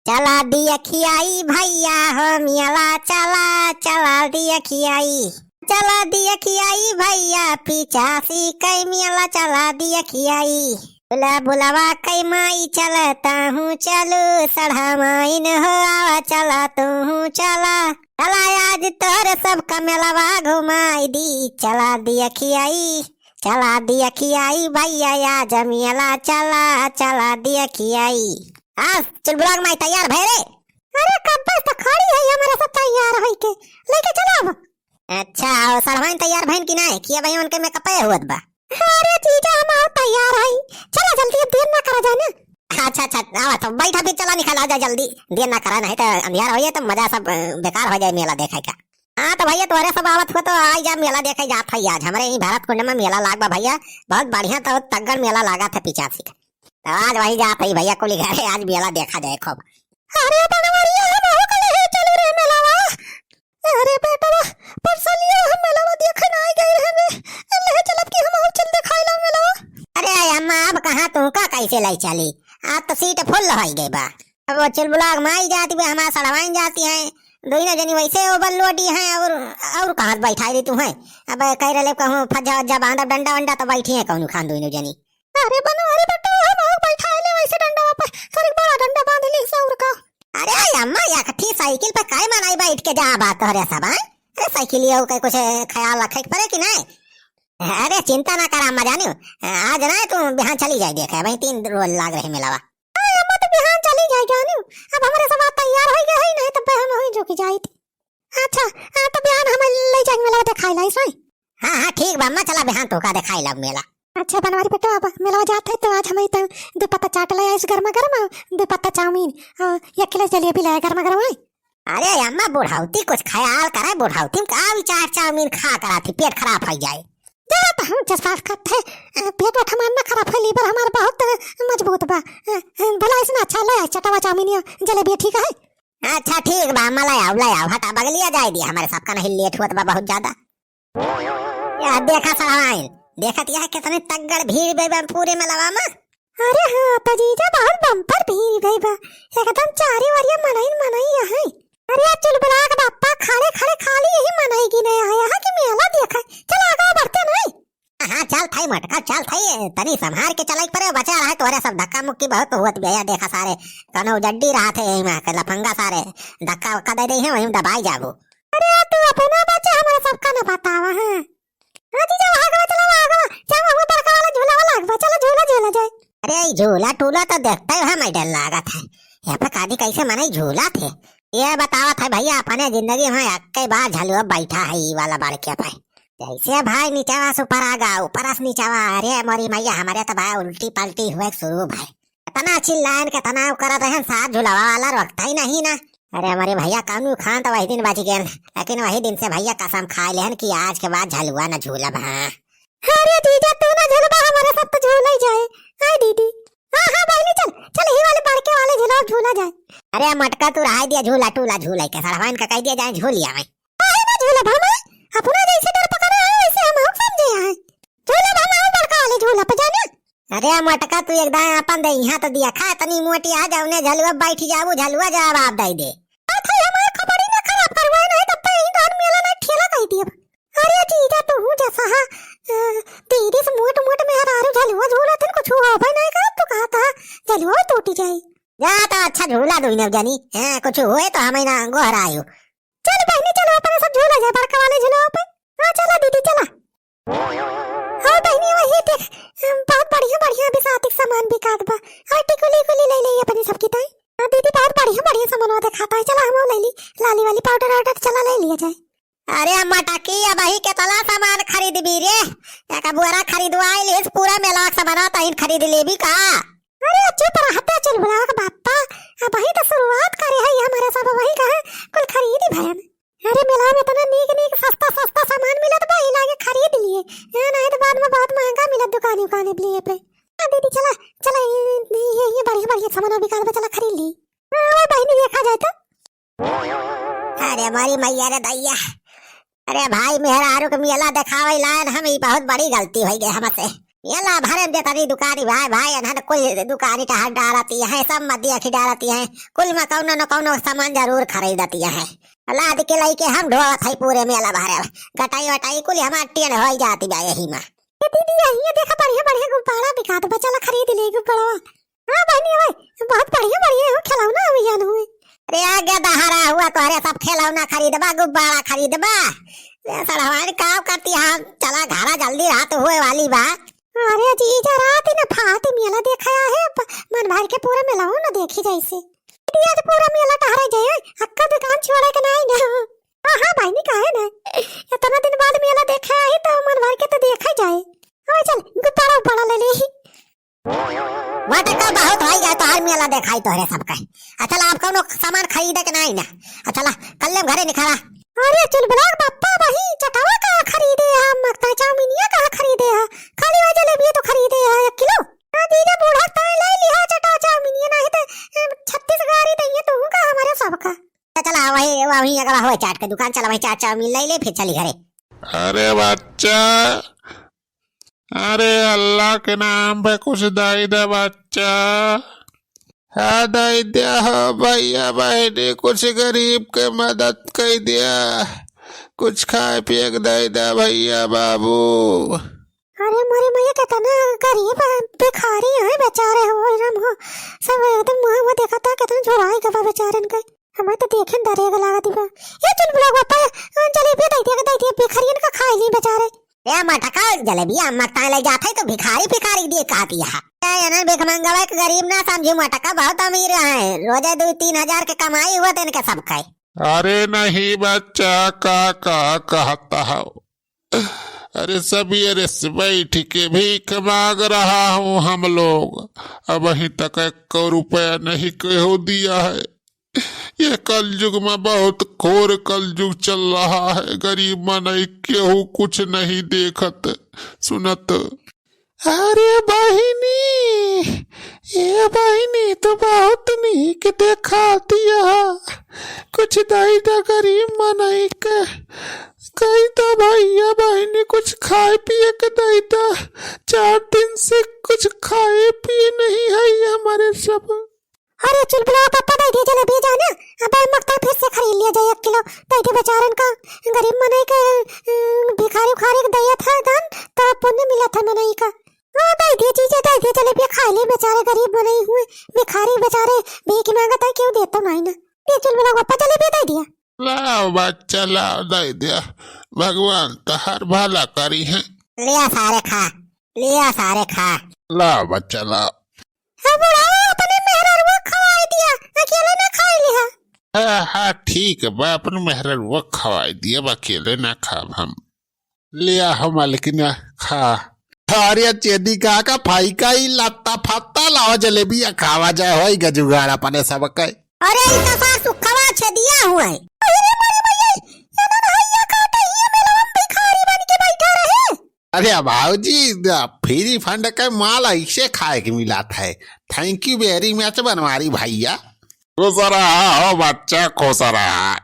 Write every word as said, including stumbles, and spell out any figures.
चला दिया खियाई भइया हो मेला, चला, चला दिया खियाई। चला दिया खियाई भइया, पिचासी कै मेला चला दिया खियाई। बुला बुलावा कै माई चल, ताहू चलू, सढ़ा माइन हो आवा, चला तूहू चला। चला आज तोहरे सबका मेलवा घुमाई दी, चला दिया खियाई, चला दिया खियाई भइया, आज मेला चला, चला दिया खियाई। आज चुलबुला कै माई तैयार भए रे? अरे कब्बे से तो खड़ी है हमरे सब तैयार होई के, लेके चला अब। अच्छा, और सढ़वाइन तैयार भइन कि नाहीं? कि अबहीं उनके मेकअपे होत बा? अरे जीजा, हम आउ तैयार हई, चला जल्दी, अब देर ना करा जाए ना। अच्छा, अच्छा, आवा तो बैठा फिर, चला निकला जाए जल्दी, देर ना करा, नाहीं तो अंधियार होइ जाए तो मजा सब, अ, बेकार होइ जाए मेला देखे का। हाँ तो भइया, तोहरे सब आवत हो तो आई जा, मेला देखे जात है आज। हमरे यहीं भरत कुंड में मेला लाग बा भइया, बहुत बढ़िया, तो तगड़ मेला लागत है पिचासी का। तो आज वही जात है भइया, कुली घरे आज मेला देखा जाए खूब। अरे बनवरिया, हम हो गए हैं, चलो रे मेलावा। अरे बेटवा, परसलिया हम मेलावा देखे ना आई गए हैं रे। ले चलब कि हम हो चल देखाई ला मेलावा। अरे अम्मा, अब कहाँ तू का कैसे लाई चली? आज तो सीट फुल होई गई बा। अब वो चुलबुला कै माई जाती बा, हमार सढ़वाइन जाती हैं, दोनों जनी वैसे overload ही हैं, और, और कहाँ से बैठाई दी तू हैं? अब कह रहे कहूँ फज्जा वज्जा बांधब डंडा वंडा तो बैठी हैं कौन खान दोनों जनी। अरे बनवारी बेटा, हम आउ बैठाई ले वैसे डंडवा पे, थोड़ी बड़ा डंडा बांध ली से और का। अरे अम्मा, या कठी साइकिल पे काय मनाई बैठ के जा बात हो रे सब, हैं? अरे साइकिल ये के कुछ ख्याल रखे के पड़े कि नहीं? अरे चिंता ना करा अम्मा जानियो, आज ना तू बिहान चली जाए देखे, वही तीन रोज लाग रहे मेलावा। अरे अम्मा तो बिहान चली जाए जानियो, अब हमरे सब तैयार होई गए है, नहीं तब हम होई जो कि जाइत। अच्छा, आ, तो बिहान हम ले जाएंगे मेला देखाई लाई सोई। हाँ, हाँ, ठीक बा अम्मा, चला बिहान तोका देखाई ला मेला। अच्छा बनवारी बेटा, अब मेला जात है तो आज हम तो दो पत्ता चाट ले आइस गर्मा गर्म, दो पत्ता चाउमीन, आ, एक किलो जलेबी ले आए गर्मा गर्म है। अरे अम्मा, बुढ़ौती कुछ ख्याल करे, बुढ़ौती में का विचार चाउमीन खा करा थी, पेट खराब हो जाए। जा तो हम जज्बात करते हैं, अ, पेट उठ हमार ना खराब है, liver हमार बहुत, अ, मजबूत बा। अ, अ, भला इसमें अच्छा ले आए चटवा चाउमीन या जलेबी, ठीक है? अच्छा ठीक बा अम्मा, ले आउ, ले आउ, हटा बगलिया जाए दिया, हमरे सबका नहीं लेट होत बा बहुत ज्यादा। या देखा सड़वाइन, देखत यह कितनी तगड़ भीड़ बे बा पूरे मेलवा में। अरे हाँ तो जीजा, बहुत bumper भीड़ बे बा, एकदम चारी ओरिया मनई मनई है। अरे चुलबुला के बापा, खड़े खड़े खाली यही मनई गिने आया है कि मेला देखा। चल आगे बढ़ते नहीं। हाँ, चल थाई मटका, चल थाई, तनी संभार के चलाई परे, बचा रहा है तोहरे सब धक्का मुक्की बहुत हुआ। भैया देखा सारे, कनो जड्डी रहा थे यही में के लफंगा सारे, धक्का वक्का दे दे हैं, वहीं दबाई जाबो। अरे तू अपना बच्चा हमारे सबका ना बतावा है। हाँ जीजा, वहाँ आगवा चला, वहाँ आगवा, चला वहाँ बड़का वाला झूला वाला आगवा, चला झूला झूला जाए। अरे ई झूला टूला तो देखते ही हमें डर लागत है, यहाँ पे कादी कैसे मनई झूला थे। ये बतावत है भैया, अपने जिंदगी में एक बार झलुआ बैठा है ई वाला बड़के पे। जैसे भाई नीचवा से ऊपर आ गा, ऊपर से नीचवा, अरे मोरी मैया, हमारे तो भाई उल्टी पलटी हुए शुरू भाई। कितना चिल्लायन, कितना उ करत रहन, साथ झुलावा वाला रोकता ही नहीं ना। अरे हमारे भैया कानू खान तो वही दिन बच गए, लेकिन वही दिन से भैया कसम खाए लेहन कि आज के बाद झलुआ न झूलब। हाँ। अरे जीजा तू ना झुलबा, हमारे साथ तो झूला ही जाए। हाय दीदी। हाँ, हाँ बहनी चल, चल ही वाले बड़के वाले झूला झूला जाए। अरे मटका तू रहा दिया, झूला टूला झूला के सड़वाइन का कह दिया जाए झूलिया में। काहे ना झूलब हम? अपना जैसे डर पकड़ा है, वैसे हम हम समझे हैं। झूलब हम, हम बड़का वाले झूला पे जाने। अरे मटका, तू एकदम अपन दे, यहाँ तो दिया खा, तनी मोटी आ जाओ ने, झलुआ बैठ जाओ, झलुआ जवाब दे दे। आ थाई हमार कपड़ी ना खराब करवाए, नहीं तब तो यही धान मेला ना ठेला कह दिया। अरे जीजा, तू हूँ जैसा हा, अ, तेरे से मोट मोट में हरारू झलुआ झूला थे, कुछ हुआ भाई नहीं कर, तू कहा था झलुआ टूटी जाए। जा तो अच्छा झूला दो इन्हें जानी, हाँ, कुछ हुए तो हमें ना गोहरायो। चल बहनी, चलो अपन सब झूला जाए बड़का वाले झूला पे। हाँ, चला दीदी, चला। हाँ बहनी, वही देख, बहुत बढ़िया बढ़िया अभी साथी सामान बिकात बा। और टिकुली कुली ले ले अपनी सबकी ताई। हाँ दीदी, बहुत बढ़िया बढ़िया सामान देखाता है, चला हम ले ली, लाली वाली पाउडर वाउडर, चला ले लिया जाए। अरे मटकी, अबही केतना सामान खरीदबी रे? एक बोरा खरीदवाई लेस, पूरा मेला के सामान तहिन खरीद लेबी का? अरे चुप रहते चुलबुला के बापा, अबही तो शुरुआत करे है हमारे सब, वही कहा कुल खरीदी भयन। अरे मेला में इतना नीक नीक सस्ता सस्ता सामान मिलत बा, ई लागे खरीद लिए। हाँ, नहीं तो बाद में बहुत महंगा मिलत दुकानी उकानी लिए पे। हाँ दीदी चला, चला, ये, ये, ये बढ़िया बढ़िया सामान बिकात बा, चला खरीद ली। हाँ, वो बहनी देखा जाए तो। अरे मोरी मैया रे दैया, अरे भाई मेहरारू के मेला देखावे लायन हम, ई बहुत बड़ी गलती हो गई हमसे। मेला भरे में जेतनी दुकानी भाई, भाई, एनहन कुल दुकानी टहर डारती हैं, सब मदिया खी डारती हैं, कुल में कौनो न कौनो सामान जरूर खरीदती हैं। लाद के लइके हम ढोवत है पूरे मेला भरे में। गटाई वटाई कुल हमार टेढ़ होई जाती बा यही में। ए दीदी, ये देखा बढ़िया बढ़िया गुब्बारा बिकात बा, चला खरीद ले गुब्बारा। हाँ बहिनी, ओए, बहुत बढ़िया बढ़िया हो खिलौना अभियान हुए। अरे आ गया दहाड़ा हुआ तोहरे सब खिलौना खरीदबा, गुब्बारा खरीदबा। ए सड़वाइन काव करती हम, चला घरा जल्दी रात हुए वाली बा। अरे जीजा, रात ही न फाट मेला देखा है, प-, मन भर के पूरा मेला हो न देखी जैसे। दीदी आज पूरा मेला टहरे जाए, अक्का दुकान छोड़े के नहीं ना। हाँ, हाँ बहिनी, काहे ना? इतना दिन बाद मेला देखे आई तो मन भर के तो देखा जाए। हाँ चल, गुब्बारा उब्बारा ले ले। मटका बहुत होई गए, तोहर मेला देखाई तोहरे सबके। अच्छा ला, अब कौनो सामान खरीदे के नाही ना। अच्छा ला, कल्ले घरे निखरा। अरे चुलबुला के पप्पा, वही चटवा का खरीदे है, मक्ता चाउमीनिया का खरीदे है, खाली वही जलेबिया तो खरीदे है एक किलो। हाँ जीजा, बूढ़ा ताई ले लिहा चटवा चाउमीनिया, नाही तो, अम, छत्तीस गारी दइए तू का हमारे सबका। चला वही, वही अगवा हुए चाट के दुकान, चला वही चाट चाउमीन ले ले, फिर चली घरे। अरे बच्चा, अरे अल्लाह के नाम पे कुछ दे दे बच्चा। हाँ दे दे हो भैया बहनी, कुछ गरीब के मदद कर दिया, कुछ खाए पिए के दे दे भैया बाबू। अरे मोरे मैया, कितना गरीब है, भिखारी है बेचारे हो, एकदम हो, सब एकदम मुँह, मुँह देखा था, कितना झुराई गवा बेचारन के। हमें तो देखे न डरे के लागत बा। ए चुलबुला के पप्पा, अ, जलेबिया दे दिया, दे दिया, भिखारियन का खाए ली बेचारे। ए मटका, जलेबिया मक्ता ले जात है तो भिखारी, भिखारी दिए कहती है। ए, एनन भिखमंगवा के गरीब ना समझी, मटका बहुत अमीर है, रोजे दो तीन हजार के कमाई हुआ इनके सबके। अरे नहीं बच्चा, का, का कहता हो? अरे सबेरे से बैठ के भीख मांग रहा हूँ हम लोग, अबहीं तक एको रुपया नहीं केहू दिया है। ये कलयुग में बहुत घोर कलयुग चल रहा है, गरीब मनई केहू कुछ नहीं देखत सुनत। अरे बहिनी, ए बहिनी, तू बहुत नीक देखातिया, कुछ दई दा गरीब मनई के, कई दा भैया बहिनी, कुछ खाए पिए के दई दा, चार दिन से कुछ खाए पिए नहीं है हमारे सब। अरे चुलबुला पप्पा, दे दिए जलेबी जाना, अब मक्ता फिर से खरीद लिया जाए एक किलो, दे दिए बेचारन का, गरीब मनई के, अम, भिखारी उखारी के दया था दान, तो पुण्य मिला था मनई का। हाँ दे दिए जीजा, दे दिए जलेबी, खा ले बेचारे गरीब मनई हुए, भिखारी बेचारे भीख मांगत है, क्यों देता नहीं ना, ये चुलबुला पप्पा जलेबी दे दिया। लाओ बच्चा, लाओ, दे दिया, भगवान तोहार भला करी है। लिया सारे खा, लिया सारे खा। लाओ बच्चा, लाओ। हाँ, बुढ़ावा अपने मेहररुआ खवाई दिया, अकेले ना खाई लिहा। हाँ, हाँ, ठीक बा, अपन मेहररुआ खवाई दिया, बा अकेले ना खाब हम। लिया हो मालकिना, खा। अरे चेदी का, का फाई का ई लत्ता फत्ता लावा, जलेबिया खावा जाए, होई गा जुगाड़ अपने सब के। अरे ई तो सार सुखवा छेदिया हुआ है। अरे मोरी मैया, ये ना भैया काटे, ये मेलवा में भिखारी बन के बैठा रहे। अरे बाबूजी, फ्री फंड के माल ऐसे खाए के मिलात है। Thank you very much बनवारी भैया। खुश रहा हो बच्चा, खुश रहा।